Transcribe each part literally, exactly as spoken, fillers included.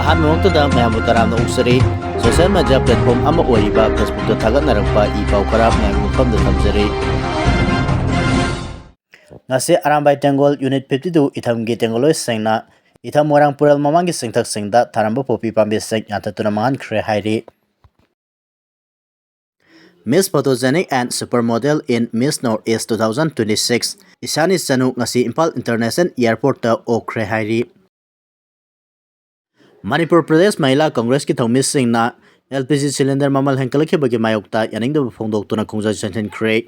ꯑꯍꯥꯟꯕꯃꯛꯇꯗ ꯃꯌꯥꯝꯕꯨ ꯇꯔꯥꯝꯅ ꯑꯣꯛꯆꯔꯤ꯫ Social media platform ꯑꯃ ꯑꯣꯏꯔꯤꯕ Facebookꯇ ꯊꯥꯒꯠꯅꯔꯛꯄ ꯏ ꯄꯥꯎ ꯈꯔ ꯃꯌꯥꯝꯒꯤ ꯃꯐꯝꯗ ꯊꯝꯖꯔꯤ꯫ ꯉꯁꯤ ꯑꯔꯥꯝꯕꯥꯏ ꯇꯦꯡꯒꯣꯜ Unit fifty two ꯏꯊꯝꯒꯤ ꯇꯦꯡꯒꯣꯜꯂꯣꯏꯁꯤꯡꯅ ꯏꯊꯝ ꯃꯣꯏꯔꯥꯡ ꯄꯨꯔꯦꯜ ꯃꯃꯥꯡꯒꯤ ꯆꯤꯡꯊꯛꯁꯤꯡꯗ ꯊꯥꯔꯝꯕ ꯄꯣꯄꯤ ꯄꯥꯝꯕꯤꯁꯤꯡ ꯌꯥꯟꯊꯠꯇꯨꯅ ꯃꯥꯡꯍꯟꯈ꯭ꯔꯦ ꯍꯥꯏꯔꯤ꯫ Miss Photogenic and Supermodel in Miss North East two thousand twenty-six, ꯏꯁꯥꯅꯤ ꯆꯅꯨ ꯉꯁꯤ ꯏꯝꯐꯥꯜ International Airportꯇ ꯑꯣꯛꯈ꯭ꯔꯦ ꯍꯥꯏꯔꯤ꯫ Manipur Pradesh ꯃꯍꯤꯂꯥ ꯀꯪꯒ꯭ꯔꯦꯁꯀꯤ ꯊꯧꯃꯤꯁꯤꯡꯅ L P G cylinder ꯃꯃꯜ ꯍꯦꯟꯒꯠꯂꯛꯈꯤꯕꯒꯤ ꯃꯥꯌꯣꯛꯇ ꯌꯥꯅꯤꯡꯗꯕ ꯐꯣꯡꯗꯣꯛꯇꯨꯅ ꯈꯣꯡꯖꯪ ꯆꯦꯟꯁꯤꯟꯈ꯭ꯔꯦ꯫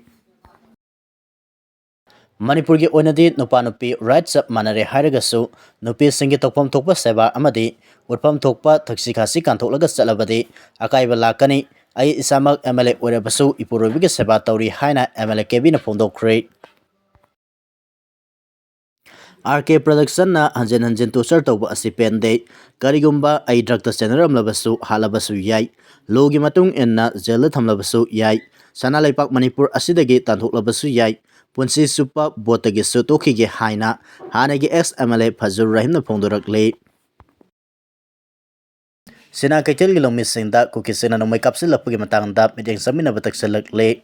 ꯃꯅꯤꯄꯨꯔꯒꯤ ꯑꯣꯏꯅꯗꯤ ꯅꯨꯄꯥ ꯅꯨꯄꯤ right ꯆꯞ ꯃꯥꯟꯅꯔꯦ ꯍꯥꯏꯔꯒꯁꯨ, ꯅꯨꯄꯤꯁꯤꯡꯒꯤ ꯇꯧꯐꯝ ꯊꯣꯛꯄ ꯁꯦꯕꯥ ꯑꯃꯗꯤ ꯎꯠꯐꯝ ꯊꯣꯛꯄ ꯊꯛꯁꯤ ꯈꯥꯁꯤ ꯀꯥꯟꯊꯣꯛꯂꯒ ꯆꯠꯂꯕꯗꯤ ꯑꯀꯥꯏꯕ ꯂꯥꯛꯀꯅꯤ꯫ ꯑꯩ ꯏꯁꯥꯃꯛ M L A ꯑꯣꯏꯔꯕꯁꯨ ꯏꯄꯨꯔꯣꯏꯕꯒꯤ ꯁꯦꯕꯥ ꯇꯧꯔꯤ ꯍꯥꯏꯅ M L A ꯀꯦꯕꯤꯅ ꯐꯣꯡꯗꯣꯛꯈ꯭ꯔꯦ꯫ R K Productionꯅ ꯍꯟꯖꯤꯟ ꯍꯟꯖꯤꯟ torture ꯇꯧꯕ ꯑꯁꯤ ꯄꯦꯟꯗꯦ꯫ ꯀꯔꯤꯒꯨꯝꯕ ꯑꯩ drugꯇ ꯆꯦꯟꯅꯔꯝꯂꯕꯁꯨ, ꯍꯥꯠꯂꯕꯁꯨ ꯌꯥꯏ꯫ Lawꯒꯤ ꯃꯇꯨꯡ ꯏꯟꯅ jailꯗ ꯊꯝꯂꯕꯁꯨ ꯌꯥꯏ꯫ ꯁꯅꯥ ꯂꯩꯄꯥꯛ ꯃꯅꯤꯄꯨꯔ ꯑꯁꯤꯗꯒꯤ ꯇꯥꯟꯊꯣꯛꯂꯕꯁꯨ ꯌꯥꯏ꯫ ꯄꯨꯟꯁꯤ ꯆꯨꯞꯄ ꯚꯣꯠꯇꯒꯤꯁꯨ ꯇꯣꯛꯈꯤꯒꯦ ꯍꯥꯏꯅ ꯍꯥꯟꯅꯒꯤ ex M L A ꯐꯖꯨꯔ ꯔꯍꯤꯝꯅ ꯐꯣꯡꯗꯣꯔꯛꯂꯤ꯫ ꯁꯤꯅꯥ ꯀꯩꯊꯦꯜꯒꯤ ꯂꯧꯃꯤꯁꯤꯡꯗ ꯀꯨꯀꯤꯁꯤꯡꯅ ꯅꯣꯡꯃꯩ ꯀꯥꯞꯁꯤꯜꯂꯛꯄꯒꯤ ꯃꯇꯥꯡꯗ ꯃꯤꯠꯌꯦꯡ ꯆꯪꯃꯤꯟꯅꯕ ꯇꯛꯁꯤꯜꯂꯛꯂꯤ꯫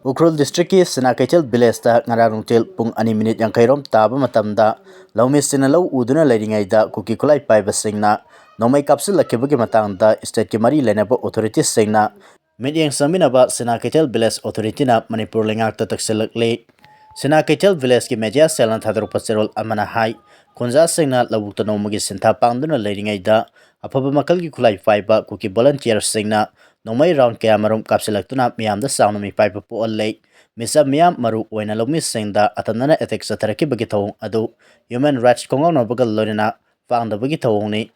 ꯎꯈ꯭ꯔꯨꯜ districtꯀꯤ ꯁꯤꯅꯥ ꯀꯩꯊꯦꯜ villageꯇ ꯉꯔꯥꯡ ꯅꯨꯡꯊꯤꯜ ꯄꯨꯡ ꯑꯅꯤ minute ꯌꯥꯡꯈꯩ ꯔꯣꯝ ꯇꯥꯕ ꯃꯇꯝꯗ ꯂꯧꯃꯤꯁꯤꯡꯅ ꯂꯧ ꯎꯗꯨꯅ ꯂꯩꯔꯤꯉꯩꯗ ꯀꯨꯀꯤ ꯈꯨꯠꯂꯥꯏ ꯄꯥꯏꯕꯁꯤꯡꯅ ꯅꯣꯡꯃꯩ ꯀꯥꯞꯁꯤꯜꯂꯛꯈꯤꯕꯒꯤ ꯃꯇꯥꯡꯗ stateꯀꯤ ꯃꯔꯤ ꯂꯩꯅꯕ authorityꯁꯤꯡꯅ ꯃꯤꯠꯌꯦꯡ ꯆꯪꯃꯤꯟꯅꯕ ꯁꯤꯅꯥ ꯀꯩꯊꯦꯜ village authorityꯅ ꯃꯅꯤꯄꯨꯔ ꯂꯩꯉꯥꯛꯇ ꯇꯛꯁꯤꯜꯂꯛꯂꯤ꯫ ꯁꯤꯅꯥ ꯀꯩꯊꯦꯜ villageꯀꯤ media cellꯅ ꯊꯥꯗꯣꯔꯛꯄ ꯆꯦꯔꯣꯜ ꯑꯃꯅ ꯍꯥꯏ, ꯈꯨꯟꯖꯥꯁꯤꯡꯅ ꯂꯧꯕꯨꯛꯇ ꯅꯣꯡꯃꯒꯤ ꯁꯤꯟꯊꯥ ꯄꯥꯡꯗꯨꯅ ꯂꯩꯔꯤꯉꯩꯗ ꯑꯐꯕ ꯃꯈꯜꯒꯤ ꯈꯨꯠꯂꯥꯏ ꯄꯥꯏꯕ ꯀꯨꯀꯤ volunteerꯁꯤꯡꯅ ꯅꯣꯡꯃꯩ round ꯀꯌꯥꯃꯔꯨꯝ ꯀꯥꯞꯁꯤꯜꯂꯛꯇꯨꯅ ꯃꯤꯌꯥꯝꯗ ꯆꯥꯎꯅ ꯃꯤꯄꯥꯏꯕ ꯄꯣꯛꯍꯜꯂꯦ꯫ ꯃꯤꯆꯝ ꯃꯤꯌꯥꯝ, ꯃꯔꯨ ꯑꯣꯏꯅ ꯂꯧꯃꯤꯁꯤꯡꯗ ꯑꯇꯝꯅꯅ attack ꯆꯠꯊꯔꯛꯈꯤꯕꯒꯤ ꯊꯧꯑꯣꯡ ꯑꯗꯨ human rights ꯈꯣꯡꯒꯥꯎꯅꯕꯒ ꯂꯣꯏꯅꯅ ꯄꯥꯡꯗꯕꯒꯤ ꯊꯧꯑꯣꯡꯅꯤ꯫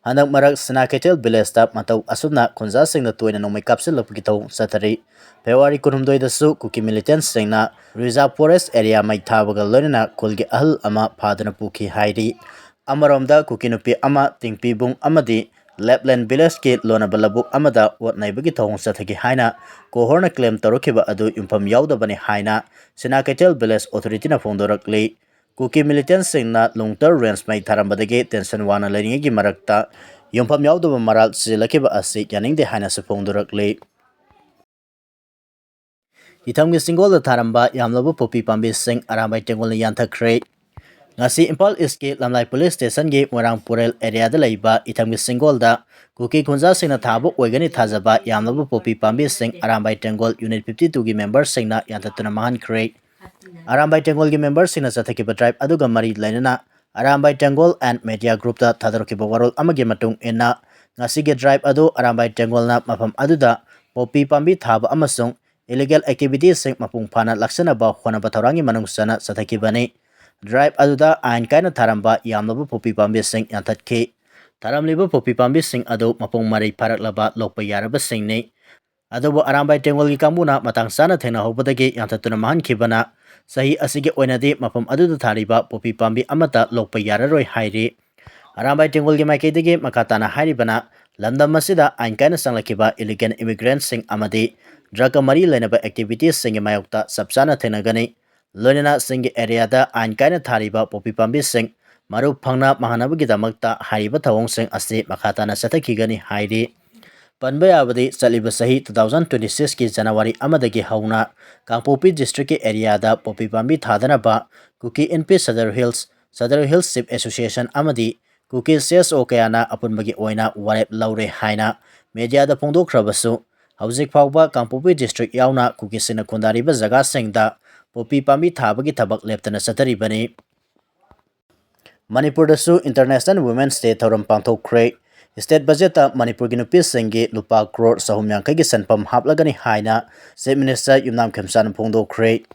ꯍꯟꯗꯛ ꯃꯔꯛ ꯁꯤꯅꯥ ꯀꯩꯊꯦꯜ villageꯇ ꯃꯇꯧ ꯑꯁꯨꯝꯅ ꯈꯨꯟꯖꯥꯁꯤꯡꯗ ꯇꯣꯏꯅ ꯅꯣꯡꯃꯩ ꯀꯥꯞꯁꯤꯜꯂꯛꯄꯒꯤ ꯊꯧꯑꯣꯡ ꯆꯠꯊꯔꯤ꯫ February ꯀꯨꯟꯍꯨꯝꯗꯣꯏꯗꯁꯨ ꯀꯨꯀꯤ militantꯁꯤꯡꯅ reserve forest area ꯃꯩ ꯊꯥꯕꯒ ꯂꯣꯏꯅꯅ ꯈꯨꯜꯒꯤ ꯑꯍꯜ ꯑꯃ ꯐꯥꯗꯨꯅ ꯄꯨꯈꯤ ꯍꯥꯏꯔꯤ꯫ ꯑꯃꯔꯣꯝꯗ ꯀꯨꯀꯤ ꯅꯨꯄꯤ ꯑꯃ ꯇꯤꯡꯄꯤꯕꯨꯡ ꯑꯃꯗꯤ ꯂꯦꯞꯂꯦꯟ villageꯀꯤ ꯂꯣꯟꯅꯕ ꯂꯧꯕꯨꯛ ꯑꯃꯗ ꯑꯣꯠ ꯅꯩꯕꯒꯤ ꯊꯧꯑꯣꯡ ꯆꯠꯊꯈꯤ ꯍꯥꯏꯅ ꯀꯣꯍꯣꯔꯅ claim ꯇꯧꯔꯛꯈꯤꯕ ꯑꯗꯨ ꯌꯨꯝꯐꯝ ꯌꯥꯎꯗꯕꯅꯤ ꯍꯥꯏꯅ ꯁꯤꯅꯥ ꯀꯩꯊꯦꯜ village authorityꯅ ꯐꯣꯡꯗꯣꯔꯛꯂꯤ꯫ ꯀꯨꯀꯤ ꯃꯤꯂꯤꯇꯦꯟꯁꯤꯡꯅ ꯂꯨꯡꯇꯔ ꯔꯦꯟꯖ ꯃꯩ ꯊꯥꯔꯝꯕꯗꯒꯤ ꯇꯦꯟꯁꯟ ꯋꯥꯡꯅ ꯂꯩꯔꯤꯉꯩꯒꯤ ꯃꯔꯛꯇ ꯌꯨꯝꯐꯝ ꯌꯥꯎꯗꯕ ꯃꯔꯥꯜ ꯆꯦꯜꯂꯛꯈꯤꯕ ꯑꯁꯤ ꯌꯥꯅꯤꯡꯗꯦ ꯍꯥꯏꯅꯁꯨ ꯐꯣꯡꯗꯣꯔꯛꯂꯤ꯫ ꯏꯊꯝꯒꯤ ꯆꯤꯡꯒꯣꯜꯗ ꯊꯥꯔꯝꯕ ꯌꯥꯝꯂꯕ ꯄꯣꯄꯤ ꯄꯥꯝꯕꯤꯁꯤꯡ ꯑꯔꯥꯝꯕꯥꯏ ꯇꯦꯡꯒꯣꯜꯅ ꯌꯥꯟꯊꯠꯈ꯭ꯔꯦ꯫ ꯉꯁꯤ ꯏꯝꯐꯥꯜ ꯏꯁꯀꯤ ꯂꯝꯂꯥꯏ ꯄꯨꯂꯤꯁ ꯁ꯭ꯇꯦꯁꯟꯒꯤ ꯃꯣꯏꯔꯥꯡ ꯄꯨꯔꯦꯜ ꯑꯦꯔꯤꯌꯥꯗ ꯂꯩꯕ ꯏꯊꯝꯒꯤ ꯆꯤꯡꯒꯣꯜꯗ ꯀꯨꯀꯤ ꯈꯨꯟꯖꯥꯁꯤꯡꯅ ꯊꯥꯕ ꯑꯣꯏꯒꯅꯤ ꯊꯥꯖꯕ ꯌꯥꯝꯂꯕ ꯄꯣꯄꯤ ꯄꯥꯝꯕꯤꯁꯤꯡ ꯑꯔꯥꯝꯕꯥꯏ ꯇꯦꯡꯒꯣꯜ ꯌꯨꯅꯤꯠ ꯐꯤꯐꯇꯤ ꯇꯨꯒꯤ ꯃꯦꯝꯕꯔꯁꯤꯡꯅ ꯌꯥꯟꯊꯠꯇꯨꯅ ꯃꯥꯡꯍꯟꯈ꯭ꯔꯦ꯫ ꯑꯔꯥꯝꯕꯥꯏ ꯇꯦꯡꯒꯣꯜꯒꯤ ꯃꯦꯝꯕꯔꯁꯤꯡꯅ ꯆꯠꯊꯈꯤꯕ ꯗ꯭ꯔꯥꯏꯕ ꯑꯗꯨꯒ ꯃꯔꯤ ꯂꯩꯅꯅ ꯑꯔꯥꯝꯕꯥꯏ ꯇꯦꯡꯒꯣꯜ ꯑꯦꯟ ꯃꯦꯗꯤꯌꯥ ꯒ꯭ꯔꯨꯞꯇ ꯊꯥꯗꯣꯔꯛꯈꯤꯕ ꯋꯥꯔꯣꯜ ꯑꯃꯒꯤ ꯃꯇꯨꯡ ꯏꯟꯅ, ꯉꯁꯤꯒꯤ ꯗ꯭ꯔꯥꯏꯕ ꯑꯗꯨ ꯑꯔꯥꯝꯕꯥꯏ ꯇꯦꯡꯒꯣꯜꯅ ꯃꯐꯝ ꯑꯗꯨꯗ ꯄꯣꯄꯤ ꯄꯥꯝꯕꯤ ꯊꯥꯕ ꯑꯃꯁꯨꯡ ꯏꯂꯤꯒꯦꯜ ꯑꯦꯛꯇꯤꯚꯤꯇꯤꯁꯤꯡ ꯃꯄꯨꯡ ꯐꯥꯅ ꯂꯥꯛꯁꯤꯟꯅꯕ ꯍꯣꯠꯅꯕ ꯊꯧꯔꯥꯡꯒꯤ ꯃꯅꯨꯡ ꯆꯟꯅ ꯆꯠꯊꯈꯤꯕꯅꯤ꯫ ꯗ꯭ꯔꯥꯏꯕ ꯑꯗꯨꯗ ꯑꯥꯏꯟ ꯀꯥꯏꯅ ꯊꯥꯔꯝꯕ ꯌꯥꯝꯂꯕ ꯄꯣꯄꯤ ꯄꯥꯝꯕꯤꯁꯤꯡ ꯌꯥꯟꯊꯠꯈꯤ꯫ ꯊꯥꯔꯝꯂꯤꯕ ꯄꯣꯄꯤ ꯄꯥꯝꯕꯤꯁꯤꯡ ꯑꯗꯨ ꯃꯄꯨꯡ ꯃꯔꯩ ꯐꯥꯔꯛꯂꯕ ꯂꯣꯛꯄ ꯌꯥꯔꯕꯁꯤꯡꯅꯤ꯫ ꯑꯗꯨꯕꯨ ꯑꯔꯥꯝꯕꯥꯏ ꯇꯦꯡꯒꯣꯜꯒꯤ ꯀꯥꯡꯕꯨꯅ ꯃꯇꯥꯡ ꯆꯥꯅ ꯊꯦꯡꯅꯍꯧꯕꯗꯒꯤ ꯌꯥꯟꯊꯠꯇꯨꯅ ꯃꯥꯡꯍꯟꯈꯤꯕꯅ ꯆꯍꯤ ꯑꯁꯤꯒꯤ ꯑꯣꯏꯅꯗꯤ ꯃꯐꯝ ꯑꯗꯨꯗ ꯊꯥꯔꯤꯕ ꯄꯣꯄꯤ ꯄꯥꯝꯕꯤ ꯑꯃꯠꯇ ꯂꯣꯛꯄ ꯌꯥꯔꯔꯣꯏ ꯍꯥꯏꯔꯤ꯫ ꯑꯔꯥꯝꯕꯥꯏ ꯇꯦꯡꯒꯣꯜꯒꯤ ꯃꯥꯏꯀꯩꯗꯒꯤ ꯃꯈꯥ ꯇꯥꯅ ꯍꯥꯏꯔꯤꯕꯅ, ꯂꯝꯗꯝ ꯑꯁꯤꯗ ꯑꯥꯏꯟ ꯀꯥꯏꯅ ꯆꯪꯂꯛꯈꯤꯕ ꯏꯂꯤꯒꯦꯜ ꯏꯃꯤꯒ꯭ꯔꯦꯟꯠꯁꯤꯡ ꯑꯃꯗꯤ ꯗ꯭ꯔꯒꯀ ꯃꯔꯤ ꯂꯩꯅꯕ ꯑꯦꯛꯇꯤꯚꯤꯇꯤꯁꯁꯤꯡꯒꯤ ꯃꯥꯌꯣꯛꯇ ꯆꯞ ꯆꯥꯅ ꯊꯦꯡꯅꯒꯅꯤ꯫ ꯂꯣꯏꯅꯅ ꯆꯤꯡꯒꯤ ꯑꯦꯔꯤꯌꯥꯗ ꯑꯥꯏꯟ ꯀꯥꯏꯅ ꯊꯥꯔꯤꯕ ꯄꯣꯄꯤ ꯄꯥꯝꯕꯤꯁꯤꯡ ꯃꯔꯨ ꯐꯪꯅ ꯃꯥꯡꯍꯟꯅꯕꯒꯤꯗꯃꯛꯇ ꯍꯥꯏꯔꯤꯕ ꯊꯧꯑꯣꯡꯁꯤꯡ ꯑꯁꯤ ꯃꯈꯥ ꯇꯥꯅ ꯆꯠꯊꯈꯤꯒꯅꯤ ꯍꯥꯏꯔꯤ꯫ ꯄꯟꯕ ꯌꯥꯕꯗꯤ, ꯆꯠꯂꯤꯕ ꯆꯍꯤ two thousand twenty sixꯀꯤ ꯖꯅꯋꯥꯔꯤ ꯑꯃꯗꯒꯤ ꯍꯧꯅ ꯀꯥꯡꯄꯣꯛꯄꯤ ꯗꯤꯁꯇ꯭ꯔꯤꯛꯀꯤ ꯑꯦꯔꯤꯌꯥꯗ ꯄꯣꯄꯤ ꯄꯥꯝꯕꯤ ꯊꯥꯗꯅꯕ ꯀꯨꯀꯤ ꯏꯟꯄꯤ Sadar hills, Sadar hills chief association ꯑꯃꯗꯤ ꯀꯨꯀꯤ ꯁꯤ ꯑꯦꯁ ꯑꯣ ꯀꯌꯥꯅ ꯑꯄꯨꯟꯕꯒꯤ ꯑꯣꯏꯅ ꯋꯥꯔꯦꯞ ꯂꯧꯔꯦ ꯍꯥꯏꯅ ꯃꯦꯗꯤꯌꯥꯗ ꯐꯣꯡꯗꯣꯛꯈ꯭ꯔꯕꯁꯨ, ꯍꯧꯖꯤꯛ ꯐꯥꯎꯕ ꯀꯥꯡꯄꯣꯛꯄꯤ ꯗꯤꯁꯇ꯭ꯔꯤꯛ ꯌꯥꯎꯅ ꯀꯨꯀꯤꯁꯤꯡꯅ ꯈꯨꯟꯗꯥꯔꯤꯕ ꯖꯒꯥꯁꯤꯡꯗ ꯄꯣꯄꯤ ꯄꯥꯝꯕꯤ ꯊꯥꯕꯒꯤ ꯊꯕꯛ ꯂꯦꯞꯇꯅ ꯆꯠꯊꯔꯤꯕꯅꯤ꯫ ꯃꯅꯤꯄꯨꯔꯗꯁꯨ ꯏꯟꯇꯔꯅꯦꯁꯅꯦꯜ ꯋꯨꯃꯦꯟꯁ ꯗꯦ ꯊꯧꯔꯝ ꯄꯥꯡꯊꯣꯛꯈ꯭ꯔꯦ꯫ ꯁ꯭ꯇꯦꯠ ꯕꯖꯦꯠꯇ ꯃꯅꯤꯄꯨꯔꯒꯤ ꯅꯨꯄꯤꯁꯤꯡꯒꯤ ꯂꯨꯄꯥ ꯀ꯭ꯔꯣꯔ ꯆꯍꯨꯝ ꯌꯥꯡꯈꯩꯒꯤ ꯁꯦꯟꯐꯝ ꯍꯥꯞꯂꯒꯅꯤ ꯍꯥꯏꯅ ꯆꯤꯐ ꯃꯤꯅꯤꯁꯇꯔ ꯌꯨꯝꯅꯥꯝ ꯈꯦꯝꯆꯥꯟꯅ ꯐꯣꯡꯗꯣꯛꯈ꯭ꯔꯦ꯫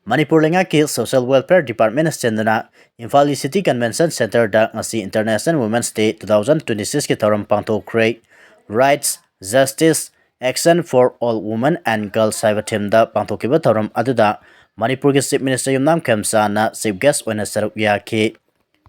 ꯃꯅꯤꯄꯨꯔ ꯂꯩꯉꯥꯛꯀꯤ ꯁꯣꯁꯤꯌꯦꯜ ꯋꯦꯜꯐꯤꯌꯔ ꯗꯤꯄꯥꯔꯠꯃꯦꯟꯅ ꯁꯤꯟꯗꯨꯅ ꯏꯝꯐꯥꯜꯒꯤ ꯁꯤꯇꯤ ꯀꯟꯚꯦꯟꯁꯟ ꯁꯦꯟꯇꯔꯗ ꯉꯁꯤ ꯏꯟꯇꯔꯅꯦꯁꯅꯦꯜ ꯋꯨꯃꯦꯟꯁ ꯗꯦ two thousand twenty sixꯀꯤ ꯊꯧꯔꯝ ꯄꯥꯡꯊꯣꯛꯈ꯭ꯔꯦ꯫ Rights, Justice, Action for All Women and Girls ꯍꯥꯏꯕ ꯊꯤꯝꯗ ꯄꯥꯡꯊꯣꯛꯈꯤꯕ ꯊꯧꯔꯝ ꯑꯗꯨꯗ ꯃꯅꯤꯄꯨꯔꯒꯤ ꯆꯤꯐ ꯃꯤꯅꯤꯁꯇꯔ ꯌꯨꯝꯅꯥꯝ ꯈꯦꯝꯆꯥꯟꯅ ꯆꯤꯐ ꯒꯦꯁ ꯑꯣꯏꯅ ꯁꯔꯨꯛ ꯌꯥꯈꯤ꯫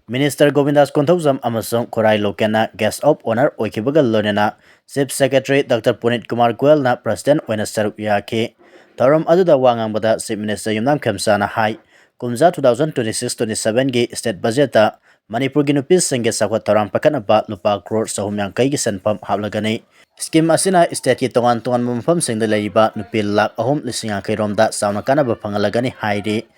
ꯃꯤꯅꯤꯁꯇꯔ ꯒꯣꯕꯤꯟꯗꯥꯁ ꯀꯣꯟꯊꯧꯖꯝ ꯑꯃꯁꯨꯡ ꯈꯨꯔꯥꯏ ꯂꯣꯀꯦꯟꯅ ꯒꯦꯁ ꯑꯣꯐ ꯑꯣꯅꯔ ꯑꯣꯏꯈꯤꯕꯒ ꯂꯣꯏꯅꯅ chief secretary doctor Punit Kumar ꯒꯣꯌꯜꯅ ꯄ꯭ꯔꯁꯤꯗꯦꯟ ꯑꯣꯏꯅ ꯁꯔꯨꯛ ꯌꯥꯈꯤ꯫ ꯊꯧꯔꯝ ꯑꯗꯨꯗ ꯋꯥ ꯉꯥꯡꯕꯗ ꯆꯤꯐ ꯃꯤꯅꯤꯁꯇꯔ ꯌꯨꯝꯅꯥꯝ ꯈꯦꯝꯆꯥꯟꯅ ꯍꯥꯏ, ꯀꯨꯝꯖꯥ two thousand twenty six twenty seven ꯒꯤ state budget ꯇ ꯃꯅꯤꯄꯨꯔꯒꯤ ꯅꯨꯄꯤꯁꯤꯡꯒꯤ ꯆꯥꯎꯈꯠ ꯊꯧꯔꯥꯡ ꯄꯥꯏꯈꯠꯅꯕ ꯂꯨꯄꯥ ꯀ꯭ꯔꯣꯔ ꯆꯍꯨꯝ ꯌꯥꯡꯈꯩꯒꯤ ꯁꯦꯟꯐꯝ ꯍꯥꯞꯂꯒꯅꯤ꯫ Scheme ꯑꯁꯤꯅ state ꯀꯤ ꯇꯣꯉꯥꯟ ꯇꯣꯉꯥꯟꯕ ꯃꯐꯝꯁꯤꯡꯗ ꯂꯩꯔꯤꯕ ꯅꯨꯄꯤ ꯂꯥꯈ ꯑꯍꯨꯝ ꯂꯤꯁꯤꯡ ꯌꯥꯡꯈꯩ ꯔꯣꯝꯗ ꯆꯥꯎꯅ ꯀꯥꯟꯅꯕ ꯐꯪꯍꯜꯂꯒꯅꯤ ꯍꯥꯏꯔꯤ꯫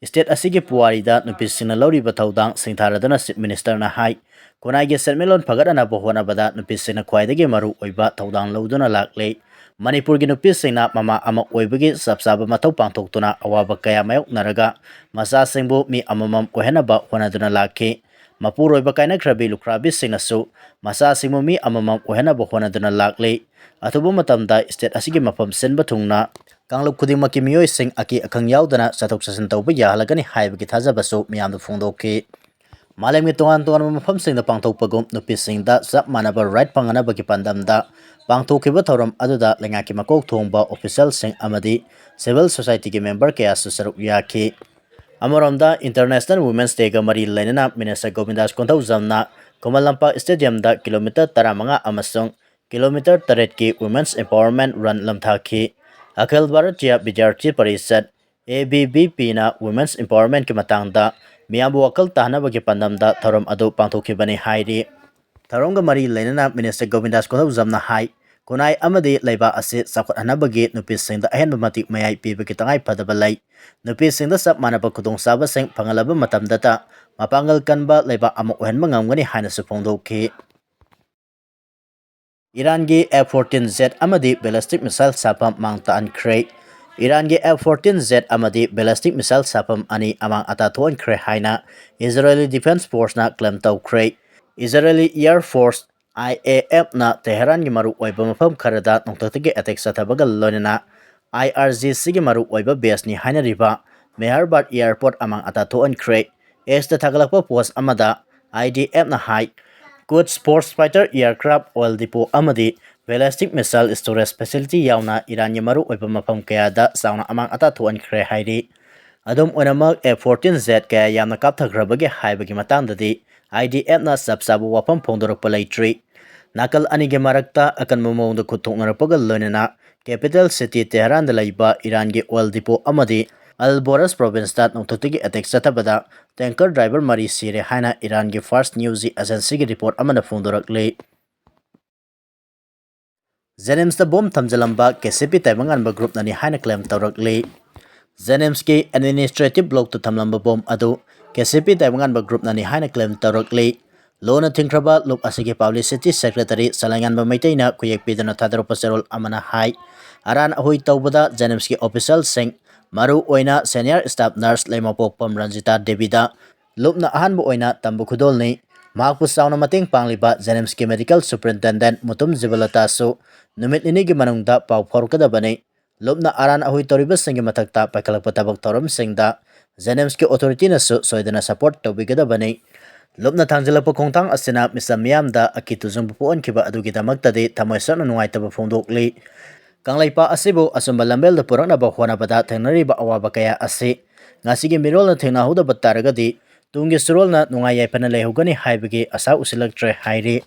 State ꯑꯁꯤꯒꯤ ꯄꯨꯋꯥꯔꯤꯗ ꯅꯨꯄꯤꯁꯤꯡꯅ ꯂꯧꯔꯤꯕ ꯊꯧꯗꯥꯡ ꯁꯤꯡꯊꯥꯔꯗꯨꯅ Chief Minister ꯅ ꯍꯥꯏ, ꯈꯨꯟꯅꯥꯏꯒꯤ ꯁꯦꯟꯃꯤꯠꯂꯣꯟ ꯐꯒꯠꯅꯅꯕ ꯍꯣꯠꯅꯕꯗ ꯅꯨꯄꯤꯁꯤꯡꯅ ꯈ꯭ꯋꯥꯏꯗꯒꯤ ꯃꯔꯨ ꯑꯣꯏꯕ ꯊꯧꯗꯥꯡ ꯂꯧꯗꯨꯅ ꯂꯥꯛꯂꯤ꯫ ꯃꯅꯤꯄꯨꯔꯒꯤ ꯅꯨꯄꯤꯁꯤꯡꯅ ꯃꯃꯥ ꯑꯃ ꯑꯣꯏꯕꯒꯤ ꯆꯞ ꯆꯥꯕ ꯃꯊꯧ ꯄꯥꯡꯊꯣꯛꯇꯨꯅ ꯑꯋꯥꯕ ꯀꯌꯥ ꯃꯥꯌꯣꯛꯅꯔꯒ ꯃꯆꯥꯁꯤꯡꯕꯨ ꯃꯤ ꯑꯃꯃꯝ ꯑꯣꯏꯍꯟꯅꯕ ꯍꯣꯠꯅꯗꯨꯅ ꯂꯥꯛꯈꯤ꯫ ꯃꯄꯨꯔꯣꯏꯕ ꯀꯥꯏꯅꯈ꯭ꯔꯕꯤ ꯂꯨꯈ꯭ꯔꯥꯕꯤꯁꯤꯡꯅꯁꯨ ꯃꯆꯥꯁꯤꯡꯕꯨ ꯃꯤ ꯑꯃꯃꯝ ꯑꯣꯏꯍꯟꯅꯕ ꯍꯣꯠꯅꯗꯨꯅ ꯂꯥꯛꯂꯤ꯫ ꯑꯊꯨꯕ ꯃꯇꯝꯗ state ꯑꯁꯤꯒꯤ ꯃꯐꯝ ꯁꯤꯟꯕ ꯊꯨꯡꯅ ꯀꯥꯡꯂꯨꯞ ꯈꯨꯗꯤꯡꯃꯛꯀꯤ ꯃꯤꯑꯣꯏꯁꯤꯡ ꯑꯀꯤ ꯑꯈꯪ ꯌꯥꯎꯗꯅ ꯆꯠꯊꯣꯛ ꯆꯠꯁꯤꯟ ꯇꯧꯕ ꯌꯥꯍꯜꯂꯒꯅꯤ ꯍꯥꯏꯕꯒꯤ ꯊꯥꯖꯕꯁꯨ ꯃꯤꯌꯥꯝꯗ ꯐꯣꯡꯗꯣꯛꯈꯤ꯫ ꯃꯥꯂꯦꯝꯒꯤ ꯇꯣꯉꯥꯟ ꯇꯣꯉꯥꯟꯕ ꯃꯐꯝꯁꯤꯡꯗ ꯄꯥꯡꯊꯣꯛꯄꯒꯨꯝ ꯅꯨꯄꯤꯁꯤꯡꯗ ꯆꯞ ꯃꯥꯟꯅꯕ right ꯐꯪꯍꯟꯅꯕꯒꯤ ꯄꯥꯟꯗꯝꯗ ꯄꯥꯡꯊꯣꯛꯈꯤꯕ ꯊꯧꯔꯝ ꯑꯗꯨꯗ ꯂꯩꯉꯥꯛꯀꯤ ꯃꯀꯣꯛ ꯊꯣꯡꯕ official ꯁꯤꯡ ꯑꯃꯗꯤ civil society ꯒꯤ member ꯀꯌꯥꯁꯨ ꯁꯔꯨꯛ ꯌꯥꯈꯤ꯫ ꯑꯃꯔꯣꯝꯗ International Women's Day ꯒ ꯃꯔꯤ ꯂꯩꯅꯅ Minister ꯒꯣꯕꯤꯟꯗꯥꯁ ꯀꯣꯟꯊꯧꯖꯝꯅ ꯈꯨꯃꯟ ꯂꯝꯄꯥꯛ stadium ꯗ kilometre ꯇꯔꯥꯃꯉꯥ ꯑꯃꯁꯨꯡ kilometre ꯇꯔꯦꯠꯀꯤ Women's Empowerment Run ꯂꯝꯊꯥꯈꯤ꯫ ꯑꯈꯤꯜ Bharatiya ꯕꯤꯗ꯭ꯌꯥꯔꯊꯤ parishad, A B V P ꯅ Women's Empowerment ꯀꯤ ꯃꯇꯥꯡꯗ ꯃꯤꯌꯥꯝꯕꯨ ꯋꯥꯈꯜ ꯇꯥꯍꯟꯅꯕꯒꯤ ꯄꯥꯟꯗꯝꯗ ꯊꯧꯔꯝ ꯑꯗꯨ ꯄꯥꯡꯊꯣꯛꯈꯤꯕꯅꯤ ꯍꯥꯏꯔꯤ꯫ ꯊꯧꯔꯝꯒ ꯃꯔꯤ ꯂꯩꯅꯅ Minister ꯒꯣꯕꯤꯟꯗꯥꯁ ꯀꯣꯟꯊꯧꯖꯝꯅ ꯍꯥꯏ, ꯈꯨꯟꯅꯥꯏ ꯑꯃꯗꯤ ꯂꯩꯕꯥꯛ ꯑꯁꯤ ꯆꯥꯎꯈꯠꯍꯟꯅꯕꯒꯤ ꯅꯨꯄꯤꯁꯤꯡꯗ ꯑꯍꯦꯟꯕ ꯃꯇꯤꯛ ꯃꯌꯥꯏ ꯄꯤꯕꯒꯤ ꯇꯉꯥꯏ ꯐꯗꯕ ꯂꯩ꯫ ꯅꯨꯄꯤꯁꯤꯡꯗ ꯆꯞ ꯃꯥꯟꯅꯕ ꯈꯨꯗꯣꯡꯆꯥꯕꯁꯤꯡ ꯐꯪꯍꯜꯂꯕ ꯃꯇꯝꯗꯇ ꯃꯄꯥꯡꯒꯜ ꯀꯟꯕ ꯂꯩꯕꯥꯛ ꯑꯃ ꯑꯣꯏꯍꯟꯕ ꯉꯝꯒꯅꯤ ꯍꯥꯏꯅꯁꯨ ꯐꯣꯡꯗꯣꯛꯈꯤ꯫ ꯏꯔꯥꯟꯒꯤ F fourteen jet ꯑꯃꯗꯤ ballistic missile ꯁꯥꯐꯝ ꯃꯥꯡ ꯇꯥꯛꯍꯟꯈ꯭ꯔꯦ꯫ ꯏꯔꯥꯟꯒꯤ F fourteen jet ꯑꯃꯗꯤ ballistic missile ꯁꯥꯐꯝ ꯑꯅꯤ ꯑꯃꯥꯡ ꯑꯇꯥ ꯊꯣꯛꯍꯟꯈ꯭ꯔꯦ ꯍꯥꯏꯅ Israeli Defense Force ꯅ claim ꯇꯧꯈ꯭ꯔꯦ꯫ Israeli Air Force, I A F ꯅ ꯇꯦꯍꯔꯥꯟꯒꯤ ꯃꯔꯨꯑꯣꯏꯕ ꯃꯐꯝ ꯈꯔꯗ ꯅꯣꯡꯊꯛꯇꯒꯤ attack ꯆꯠꯊꯕꯒ ꯂꯣꯏꯅꯅ I R G C ꯒꯤ ꯃꯔꯨꯑꯣꯏꯕ base ꯅꯤ ꯍꯥꯏꯅꯔꯤꯕ Mehrabad Airport ꯑꯃꯥꯡ ꯑꯇꯥ ꯊꯣꯛꯍꯟꯈ꯭ꯔꯦ꯫ X ꯇ ꯊꯥꯒꯠꯂꯛꯄ post ꯑꯃꯗ I D F ꯅ ꯍꯥꯏ, Quds force fighter aircraft, oil depot ꯑꯃꯗꯤ ballistic missile storage facility ꯌꯥꯎꯅ ꯏꯔꯥꯟꯒꯤ ꯃꯔꯨꯑꯣꯏꯕ ꯃꯐꯝ ꯀꯌꯥꯗ ꯆꯥꯎꯅ ꯑꯃꯥꯡ ꯑꯇꯥ ꯊꯣꯛꯍꯟꯈ꯭ꯔꯦ ꯍꯥꯏꯔꯤ꯫ ꯑꯗꯨꯝ ꯑꯣꯏꯅꯃꯛ, F fourteen jet ꯀꯌꯥ ꯌꯥꯝꯅ ꯀꯥꯞꯊꯈ꯭ꯔꯕꯒꯦ ꯍꯥꯏꯕꯒꯤ ꯃꯇꯥꯡꯗꯗꯤ I D F ꯅ ꯆꯞ ꯆꯥꯕ ꯋꯥꯐꯝ ꯐꯣꯡꯗꯣꯔꯛꯄ ꯂꯩꯇ꯭ꯔꯤ꯫ ꯅꯥꯀꯜ ꯑꯅꯤꯒꯤ ꯃꯔꯛꯇ ꯑꯀꯟꯕ ꯃꯑꯣꯡꯗ ꯈꯨꯠ ꯊꯣꯛꯅꯔꯛꯄꯒ ꯂꯣꯏꯅꯅ capital city ꯇꯦꯍꯔꯥꯟꯗ ꯂꯩꯕ ꯏꯔꯥꯟꯒꯤ oil depot ꯑꯃꯗꯤ ꯑꯜ ꯕꯣꯔꯁ ꯄ꯭ꯔꯣꯚꯤꯟꯁꯇ ꯅꯣꯡꯊꯛꯇꯒꯤ ꯑꯦꯇꯦꯛ ꯆꯠꯊꯕꯗ ꯇꯦꯡꯀꯔ ꯗ꯭ꯔꯥꯏꯚꯔ ꯃꯔꯤ ꯁꯤꯔꯦ ꯍꯥꯏꯅ ꯏꯔꯥꯟꯒꯤ ꯐꯥꯔꯁ ꯅ꯭ꯌꯨꯁ ꯑꯦꯖꯦꯟꯁꯤꯒꯤ ꯔꯤꯄꯣꯔꯠ ꯑꯃꯅ ꯐꯣꯡꯗꯣꯔꯛꯂꯤ꯫ ꯖꯦꯅꯤꯝꯁꯇ ꯕꯣꯝ ꯊꯝꯖꯤꯜꯂꯝꯕ ꯀꯦ ꯁꯤ ꯄꯤ ꯇꯥꯏꯕꯪꯉꯥꯟꯕ ꯒ꯭ꯔꯨꯞꯅꯅꯤ ꯍꯥꯏꯅ ꯀ꯭ꯂꯦꯝ ꯇꯧꯔꯛꯂꯤ꯫ ꯖꯦꯅꯤꯝꯁꯀꯤ ꯑꯦꯗꯃꯤꯅꯤꯁꯇ꯭ꯔꯦꯇꯤꯚ ꯕ꯭ꯂꯣꯛꯇ ꯊꯝꯂꯝꯕ ꯕꯣꯝ ꯑꯗꯨ ꯀꯦ ꯁꯤ ꯄꯤ ꯇꯥꯏꯕꯪꯉꯥꯟꯕ ꯒ꯭ꯔꯨꯞꯅꯅꯤ ꯍꯥꯏꯅ ꯀ꯭ꯂꯦꯝ ꯇꯧꯔꯛꯂꯤ꯫ ꯂꯣꯅ ꯊꯤꯡꯈ꯭ꯔꯕ ꯂꯨꯞ ꯑꯁꯤꯒꯤ ꯄꯕ꯭ꯂꯤꯁꯤꯇꯤ ꯁꯦꯀ꯭ꯔꯦꯇꯔꯤ ꯆꯂꯥꯏꯉꯥꯟꯕ ꯃꯩꯇꯩꯅ ꯈꯨꯌꯦꯛ ꯄꯤꯗꯨꯅ ꯊꯥꯗꯣꯔꯛꯄ ꯆꯦꯔꯣꯜ ꯑꯃꯅ ꯍꯥꯏ, ꯑꯔꯥꯟ ꯑꯍꯣꯏ ꯇꯧꯕꯗ ꯖꯦꯅꯤꯝꯁꯀꯤ ꯑꯣꯐꯤꯁꯤꯌꯦꯜꯁꯤꯡ, ꯃꯔꯨ ꯑꯣꯏꯅ ꯁꯦꯅꯤꯌꯔ ꯁ꯭ꯇꯥꯐ ꯅꯔꯁ ꯂꯩꯃꯄꯣꯛꯄꯝ ꯔꯟꯖꯤꯇꯥ ꯗꯦꯕꯤꯗ ꯂꯨꯞꯅ ꯑꯍꯥꯟꯕ ꯑꯣꯏꯅ ꯇꯝꯕ ꯈꯨꯗꯣꯜꯅꯤ꯫ ꯃꯍꯥꯛꯄꯨ ꯆꯥꯎꯅ ꯃꯇꯦꯡ ꯄꯥꯡꯂꯤꯕ ꯖꯦꯅꯤꯝꯁꯀꯤ ꯃꯦꯗꯤꯀꯦꯜ ꯁꯨꯄꯔꯤꯟꯇꯦꯟꯗꯦꯟꯠ ꯃꯨꯇꯨꯝ ꯖꯤꯕꯂꯇꯥꯁꯨ ꯅꯨꯃꯤꯠ ꯅꯤꯅꯤꯒꯤ ꯃꯅꯨꯡꯗ ꯄꯥꯎ ꯐꯥꯎꯔꯛꯀꯗꯕꯅꯤ꯫ ꯂꯨꯞꯅ ꯑꯔꯥꯟ ꯑꯍꯣꯏ ꯇꯧꯔꯤꯕꯁꯤꯡꯒꯤ ꯃꯊꯛꯇ ꯄꯥꯏꯈꯠꯂꯛꯄ ꯊꯕꯛ ꯊꯧꯔꯝꯁꯤꯡꯗ ꯖꯦꯅꯤꯝꯁꯀꯤ ꯑꯣꯊꯣꯔꯤꯇꯤꯅꯁꯨ ꯁꯣꯏꯗꯅ ꯁꯄꯣꯔꯠ ꯇꯧꯕꯤꯒꯗꯕꯅꯤ꯫ ꯂꯨꯞꯅ ꯊꯥꯡꯖꯤꯜꯂꯛꯄ ꯈꯣꯡꯊꯥꯡ ꯑꯁꯤꯅ ꯃꯤꯆꯝ ꯃꯤꯌꯥꯝꯗ ꯑꯀꯤ ꯇꯨꯖꯨꯡꯕ ꯄꯣꯛꯍꯟꯈꯤꯕ ꯑꯗꯨꯒꯤꯗꯃꯛꯇꯗꯤ ꯊꯃꯣꯏ ꯁꯣꯛꯅ ꯅꯨꯡꯉꯥꯏꯇꯕ ꯐꯣꯡꯗꯣꯛꯂꯤ꯫ ꯀꯪꯂꯩꯄꯥꯛ ꯑꯁꯤꯕꯨ ꯑꯆꯨꯝꯕ ꯂꯝꯕꯦꯜꯗ ꯄꯨꯔꯛꯅꯕ ꯍꯣꯠꯅꯕꯗ ꯊꯦꯡꯅꯔꯤꯕ ꯑꯋꯥꯕ ꯀꯌꯥ ꯑꯁꯤ ꯉꯁꯤꯒꯤ ꯃꯤꯔꯣꯜꯅ ꯊꯦꯡꯅꯍꯧꯗꯕ ꯇꯥꯔꯒꯗꯤ ꯇꯨꯡꯒꯤ ꯁꯨꯔꯣꯜꯅ ꯅꯨꯡꯉꯥꯏ ꯌꯥꯏꯐꯅ ꯂꯩꯍꯧꯒꯅꯤ ꯍꯥꯏꯕꯒꯤ ꯑꯁꯥ ꯎꯁꯤꯜꯂꯛꯇ꯭ꯔꯦ ꯍꯥꯏꯔꯤ꯫